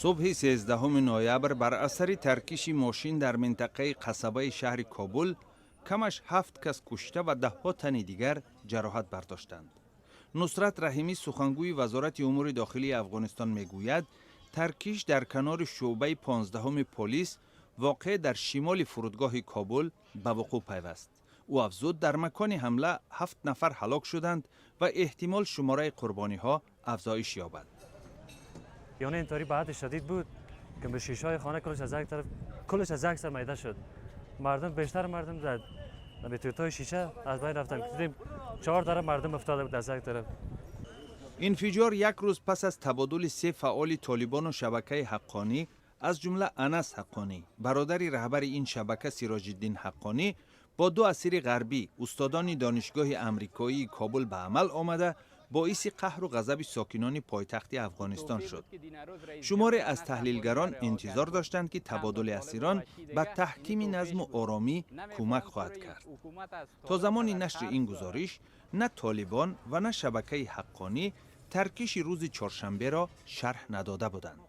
Субҳи 13 ноябр бар асари таркиши мошин дар минтақаи Қасабаи шаҳри Кобул камаш ҳафт кас кушта ва даҳҳо тани дигар ҷароҳат бардоштанд. Нусрат Раҳимӣ, сухангӯи Вазорати умури дохилии Афғонистон, мегӯяд, таркиш дар канори шӯъбаи 15-уми полис, воқеъ дар шимоли фурудгоҳи Кобул, ба вуқӯъ пайваст. Ӯ афзуд, дар макони ҳамла ҳафт нафар ҳалок шуданд ва эҳтимол шумораи қурбониҳо афзоиш ёбад. یعنی اینطوری بعد شدید بود که به شیشه خانه کلش از یک طرف، کلش از یک سر میده شد. مردم، بیشتر مردم زد به توی شیشه از بین رفتن. دیدیم چهار طرف مردم افتاده بود از یک طرف. Инфиҷор як рӯз пас аз табодули се фаъоли Толибону шабакаи Ҳаққонӣ, аз ҷумла Анас Ҳаққонӣ, бародари раҳбари ин шабака Сироҷиддин Ҳаққонӣ, бо ду асири ғарбӣ, устодони донишгоҳи амрикоии Кобул, ба амал омада, боиси қаҳру ғазаби сокинони пойтахти Афғонистон шуд. Шуморе аз таҳлилгарон интизор доштанд, ки табодули асирон ба таҳкими назму оромӣ кӯмак хоҳад кард. То замони нашри ин гузориш на Толибон ва на шабакаи Ҳаққонӣ таркиши рӯзи чоршанберо шарҳ надода буданд.